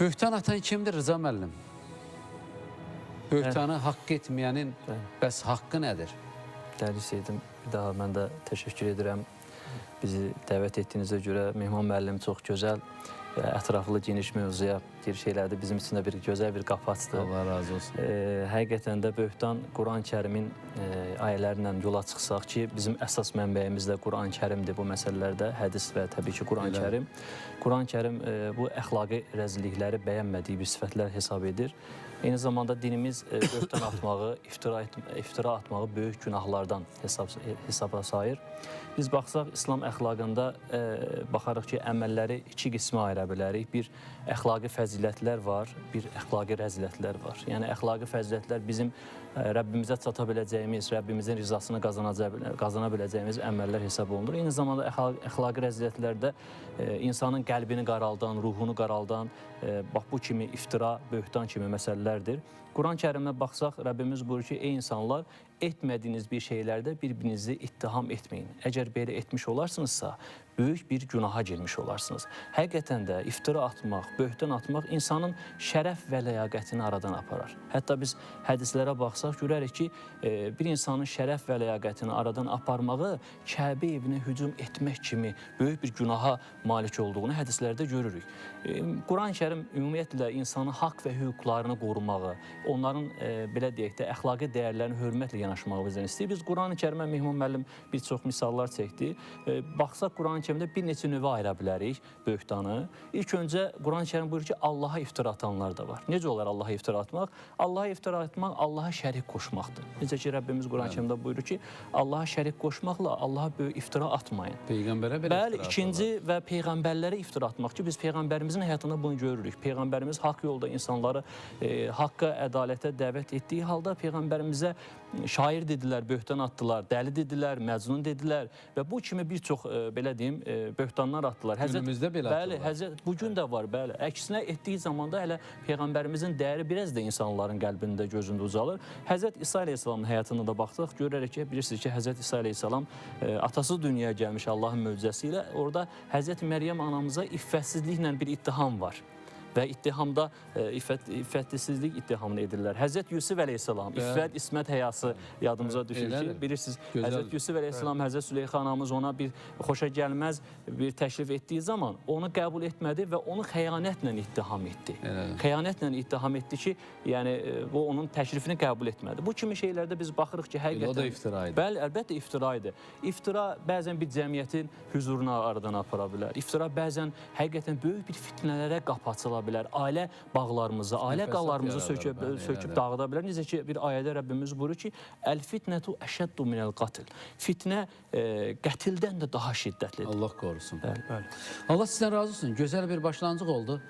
Böhtan atan kimdir Rıza müəllim? Böhtanı haqq etməyənin bəs haqqı nədir? Dəyərli Seyidім, bir daha mən də təşəkkür edirəm. Bizi dəvət etdiyinizə görə Mehman müəllim çox gözəl və ətraflı geniş mövzuya giriş elədi. Bizim üçün də bir gözəl bir qapı açdı. Allah razı olsun. Həqiqətən də böhtan Quran-Kərimin ayələrlə yola çıxsaq ki, bizim əsas mənbəyimiz də Quran-Kərimdir bu məsələlərdə, hədis və təbii ki, Quran-Kərim. Quran-Kərim bu əxlaqi rəzillikləri bəyənmədiyi bir sifətlər hesab edir. Eyni zamanda dinimiz böhtan atmağı, iftira atmağı böyük günahlardan hesaba sayır. Biz baxsaq İslam əxlaqında baxarıq ki, əməlləri iki qismə ayıra bilərik. Bir əxlaqi fəzilətlər var, bir əxlaqi rəzilətlər var. Yəni əxlaqi fəzilətlər bizim Rəbbimizə çata biləcəyimiz, Rəbbimizin rizasını qazana biləcəyimiz əməllər hesab olunur. Eyni zamanda əxlaqi rəzilətlərdə insanın qəlbini qaraldan, ruhunu qaraldan, bax bu kimi iftira, böhtan kimi məsələlərdir. Quran-Kərimə baxsaq, Rəbbimiz buyurur ki, ey insanlar, etmədiyiniz bir şeylərdə bir-birinizi ittiham etməyin. Əgər belə etmiş olarsınızsa, böyük bir günaha girmiş olarsınız. Həqiqətən də iftira atmaq, böhtan atmaq insanın şərəf və ləyaqətini aradan aparar. Hətta biz hədislərə baxsaq, görərik ki, bir insanın şərəf və ləyaqətini aradan aparmağı Kəbə evinə hücum etmək kimi böyük bir günaha malik olduğunu hədislərdə görürük. Quran-Kərim ümumiyyətlə insanın haqq və hüquqlarını qorumağı, onların belə deyək də əxlaqi dəyərlərinə hörmətlə yanaşmağı bizdən istəyir. Biz Quran-Kərimə Mehman müəllim bir çox misallar çəkdi. Baxsaq Quran-Kərimdə bir neçə növə ayıra bilərik böhtanı. İlk öncə Quran-Kərim buyurur ki, Allaha iftira atanlar da var. Necə olar Allaha iftira atmaq? Allaha iftira atmaq Allaha şərik qoşmaqdır. Necə ki Rəbbimiz Quran-Kərimdə buyurur ki, Allaha şərik qoşmaqla Allaha böyük iftira atmayın. Peyğəmbərə belə Bəli, iftira ikinci və peyğəmbərlərə iftira atmaq ki, biz peyğəmbərimizin həyatında bunu görürük. Peyğəmbərimiz haqq yolda insanları haqqa, ədalətə dəvət etdiyi halda peyğəmbərimizə şair dedilər, böhtan atdılar, dəli dedilər, məcnun dedilər və bu kimi bir çox belə deyim, böhtanlar atdılar. Günümüzdə belə Bəli, atırlar. Həzrət bu gün də var, bəli. Əksinə etdiyi zamanda hələ peyğəmbərimizin dəyəri biraz da insanların qəlbində, gözündə ucalır. Həzrət İsa əleyhissalamın həyatına da baxsaq, görərik ki, bilirsiniz ki, Həzrət İsa əleyhissalam atasız dünyaya gəlmiş Allahın möcüzəsi ilə. Orada Həzrət Məryəm anamıza iffətsizliklə bir ittiham var. Və ittihamda iffətsizlik ittihamını edirlər. Həzrət Yusuf əleyhissalam, iffət, ismət həyası yadımıza düşür ki, bilirsiniz, Həzrət Yusuf əleyhissalam, Həzrət Züleyxa anamız ona bir xoşa gəlməz bir təklif etdiyi zaman onu qəbul etmədi və onu xəyanətlə ittiham etdi. Elədir. Xəyanətlə ittiham etdi ki, yəni bu onun təklifini qəbul etmədi. Bu kimi şeylərdə biz baxırıq ki, həqiqətən o da iftira idi. Bəli, əlbəttə iftira idi. İftira bəzən bir cəmiyyətin hüzuruna aradan apara bilər. İftira bəzən həqiqətən böyük bir fitnələrə qapı açıla bilər. Ailə bağlarımızı, ailə qallarımızı söküb dağıda bilər. Necə ki bir ayədə Rəbbimiz buyurur ki, əl fitnətu əşəddu minəl qatl. Fitnə qətildən də daha şiddətlidir. Allah qorusun. Bəli, bəli. Allah sizdən razı olsun. Gözəl bir başlanğıc oldu.